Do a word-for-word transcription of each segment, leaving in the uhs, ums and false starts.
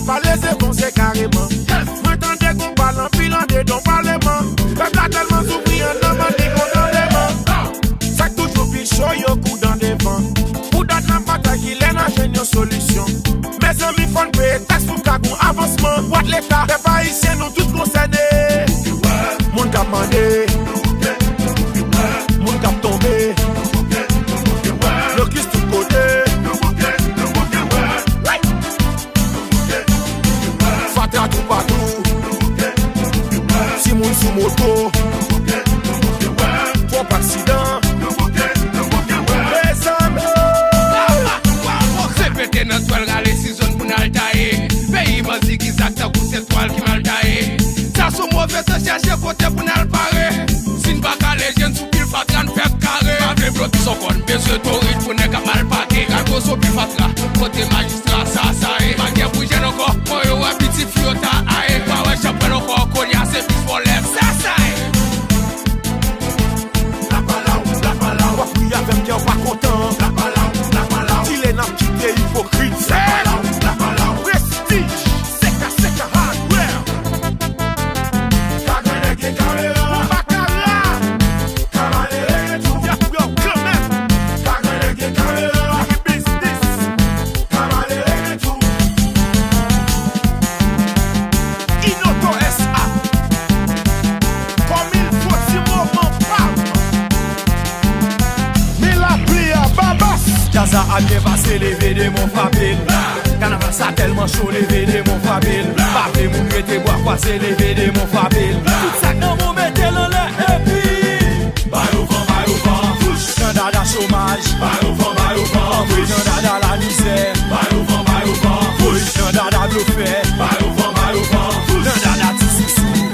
Pale se fonse kareman. Mwen tande gon pale anpil andedan paleman. Pèp la tèlman soufri anndan bandi kontan deman. Sa k toujou pi cho yo kou dan devan. Pou dat n ap batay kilè n a jwenn yon solisyon. Mezanmi fò n peye taks pou ka gon avansman. Bwat leta, pèp ayisyen nou tout konsène. Moun k ap mande, moun k ap tonbe. Blokis tout kote. Fatra toupatou. Timoun sou moto. Twòp aksidan. Mezanmi. Se pete nan twèl rale si zòn pou n al taye. Peyi manzigizak tankou se twal ki mal taye. Sa sou move tan chèche kote pou n al pare. Si n pa kale je n sou pil fatra n fè kare. Pa vle blokis ankò n bezwen torit pou nèg ap mal pake. Gad gwo sou pil fatra kote majistra sa sa ye. Pa gen pou jèn ankò mwen yo wè piti fi yo ta aye. Pa wè jan pran ankò kounye a se plis vòlè sa sa ye. Lapalaw, lapalaw. W ap ri avè m kè w pa kontan. Lapalaw, lapalaw. Kilè n ap kite ipokrit. Lapalaw, lapalaw. Prestige, seka, seka hardware. Ka gen nèg gen kamera. Makara. Ka malere gen tou. Y ap pran w kanmenm. Ka gen nèg gen kamera. Biznis. Ka malere gen tou. Inoto S A. Comme il faut ti moman pa m. Men lapli a babas. Djaz la ap byen pase, leve de men w frape l. Kanaval sa tèlman cho, leve de men w frape l. Pa vle moun rete bwa kwaze, leve de men w frape l. Tout sa k nan men w mete l anlè epi. Ba yo van, ba yo van, fouch. Nan dada chomaj. Ba yo van, ba yo van, fouch. Nan dada lamizè. Ba yo van, ba yo van, fouch. Nan dada blofè. Ba yo van, ba yo van, fouch. Nan dada ti sousou.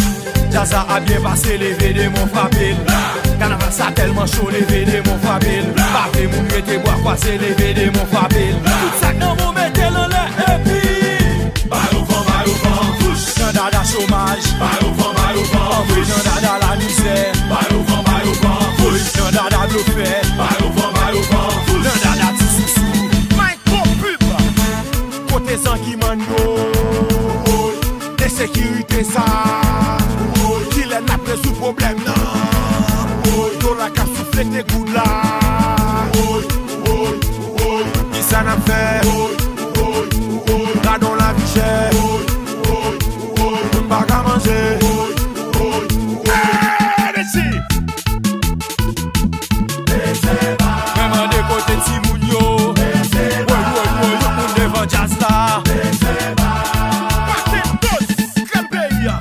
Djaz la ap byen pase, leve de men w frape l. Kanaval sa tèlman cho, leve de men w frape l. Pa vle moun rete bwa kwaze, leve de men w frape l. Tout sa k nan men w mete l anlè epi. Ba yo van, ba yo van, fouch. Nan dada chomaj. Ba yo van, ba yo van, fouch. Nan dada lamizè. Ba yo van, ba yo van, fouch. Nan dada blofè. Ba yo van, ba yo van, fouch. Nan dada ti sousou. Mike Popub. Kote zangi manno? Ensekirite sa. Kilè n ap rezoud pwoblèm nan? Dola k ap souflete goud la. Kisa n ap fè? Gadon lavi chè. Moun pa ka manje. Mwen mande kote timoun yo. Woy, woy, woy, tout moun devan djaz la. Patentos, krèm peyi a.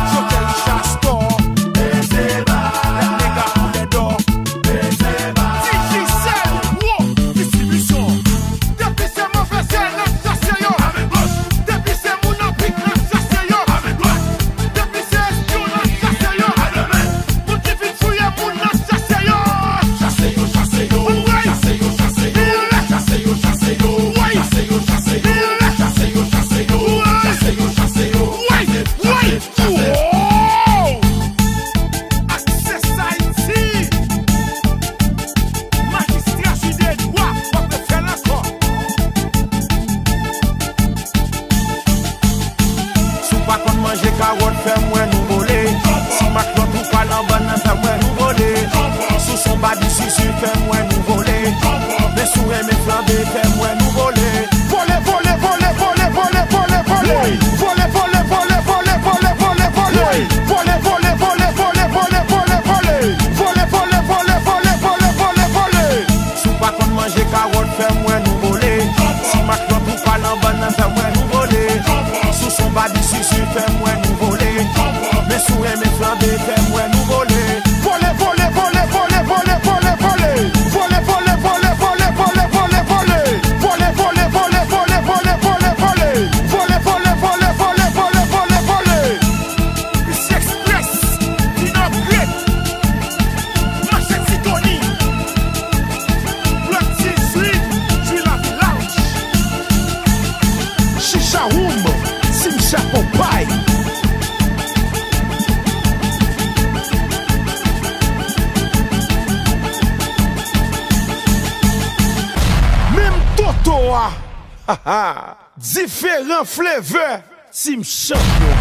Joker Richard Store. Nèg nèg a koulè dò. Digicel Pro Distribution. Depi se move zè n ap chase yo. Depi se moun an pik n ap chase yo. Depi se espyon n ap chase yo. Moun ki vin fouye moun n ap chase yo. Chase yo, chase yo. Ann woy. Chase yo, chase yo. Chase yo, chase yo. Woy. Chase yo, chase yo. Chase yo, chase yo. Woy. Chase yo, chase yo. Woy. Woy. Woy. Access Haïti. Majistra Jide Edwa, w ap refè l ankò. Si w pa konn manje kawòt, fè m wè nou vole. Si maklòt ou pral anba nan fè m wè nou vole. Si w se yon babi sisi, fè m wè nou vole. Men si w renmen flanbe, fè m wè nou vole. Vole, vole, vole, vole, vole, vole, vole. Vole, vole, vole, vole, vole, vole, vole. Vole, vole, vole, vole, vole, vole, vole. Vole, vole, vole, vole, vole, vole, vole. Si w pa konn manje kawòt, fè m wè nou vole. Si maklòt ou pral anba nan fè m wè nou vole. Si w se yon babi sisi, fè m wè nou vole. Men si w renmen flanbe, fè m wè nou vole. Vole, vole, vole, vole, vole, vole, vole. Vole, vole, vole, vole, vole, vole, vole. Vole, vole, vole, vole, vole, vole, vole. Vole, vole, vole, vole, vole, vole, vole. Pisi Express, vin upgrade. Manchèt Ti Tony. Block dizuit, Jwi Lavi Lounge. Chicha Room, Cimetière Popeye. Menm Toto Wa, ha, ha. Diferan flavor, team chanpyon.